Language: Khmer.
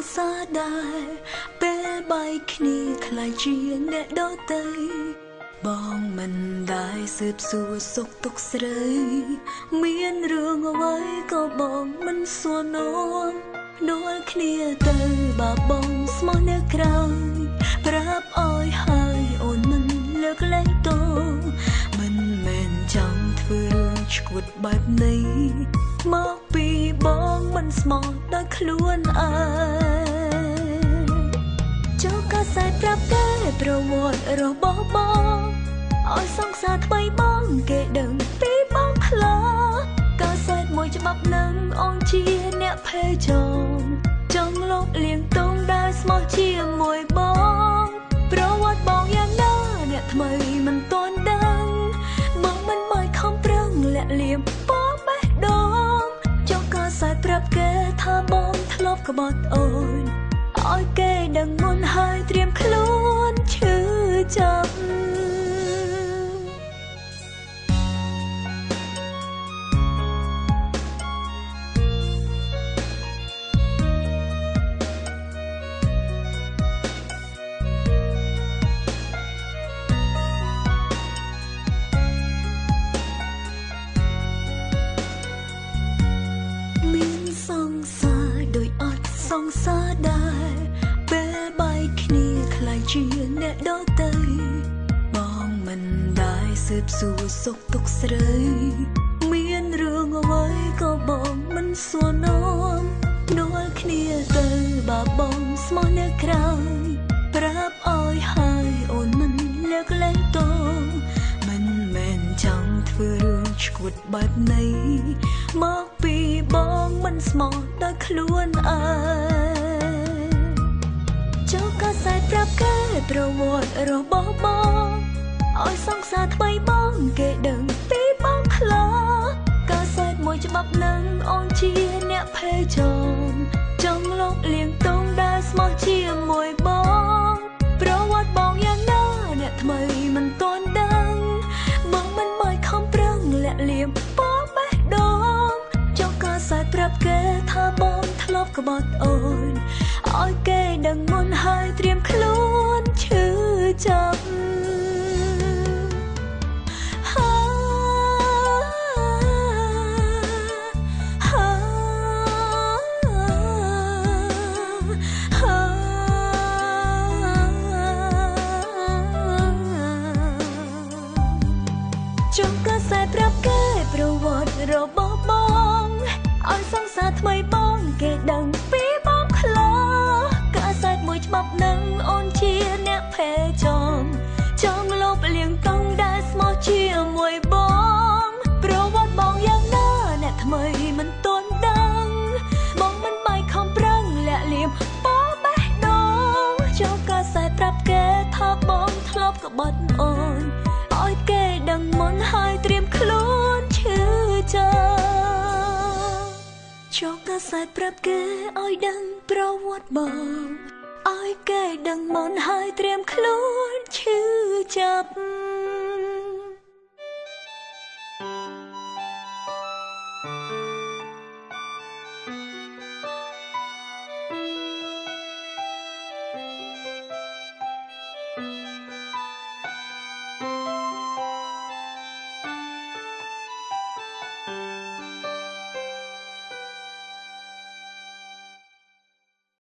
ង្សារដែរពេលបែកគ្នាខ្លាចជាអ្នកដទៃបងមិនដែលស៊ើបសួរសុខទុក្ខស្រីមានរឿងអ្វីក៏បងមិនសួរនាំនួលគ្នាទៅបើបងស្មោះនៅក្រោយប្រាប់ឲ្យហើយអូនមិនលើកលែងទោមិនមែនចង់ធ្វើរឿងឈួតបែបនេះមកពីបងមិនស្មោះដោយខ្លួនឯងចូលកាសែតប្រាប់គេប្រវត្តិរបស់បងឲ្យសង្សារថ្មីបងគេដឹងពីបងខ្លះកាសែតមួយច្បាប់នឹងអូនជាអ្នកភេចងចង់លុបលាងទងដែលស្មោះជាមួយបងប្រវត្តិបងយ៉ាងណាអ្នកថ្មីមិនទាន់ដឹងបងមិនមកខំប្រឹងលាក់លៀមពណ៌បេះដូងចង់កាសែតប្រាប់គេថាបងធ្លាប់ក្បត់អូនឲ្យគេដឹងមុនហើយត្រៀមខ្លួនឈឺចាប់សង្សារដោយអត់សង្សារដែរពេលបែកគ្នាខ្លាចជាអ្នកដទៃបងមិនដែលស៊ើបសួរសុខទុក្ខស្រីមានរឿងអ្វីក៏បងមិនសួរនាំនួលគ្នាទៅបើបងស្មោះនៅក្រោយប្រាប់ឲ្យហើយអូនមិនលើកលែងទោមិនមែនចង់ធ្វើរឿងឈួតបែបនេះមកពីបងមិនស្មោះដោយខ្លួនឯងចូលកាសែតប្រាប់គេប្រវត្តិរបស់បងឲ្យសង្សារថ្មីបងគេដឹងពីបងខ្លះកាសែតមួយច្បាប់នឹងអូនជាអ្នកភេចងចង់លុបលាងទងដែលស្មោះជាមួយបងប្រវត្តិបងយ៉ាងណាអ្នកថ្មីមិនទាន់ដឹងបងមិនមកខំប្រឹងលាក់លៀមពណ៌បេះដូងចង់កាសែតប្រាប់គេថាបងធ្លាប់ក្បត់អូនឲ្យគេដឹងមុនហើយត្រៀមខ្លួនឈឺចាប់ចង់កាសែតប្រាប់គេប្រវត្តិរបស់បងឲ្យសង្សារថ្មីបងគេដឹងពីបងខ្លះកាសែតមួយច្បាប់នឹងអូនជាអ្នកភេចងចង់លុបលាងទងដែលស្មោះជាមួយបងប្រវត្តិបងយ៉ាងណាអ្នកថ្មីមិនទាន់ដឹងបងមិនបាយខំប្រឹងលាក់លៀមពណ៌បេះដូងចូលកាសែតប្រាប់គេថាបងធ្លាប់ក្បត់អូនឲ្យគេដឹងមុនហើយត្រៀមខ្លួនឈឺចាប់ចូលកាសែតប្រាប់គេឲ្យដឹងប្រវត្តិបងឲ្យគេដឹងមុនហើយត្រៀមខ្លួនឈឺចាប់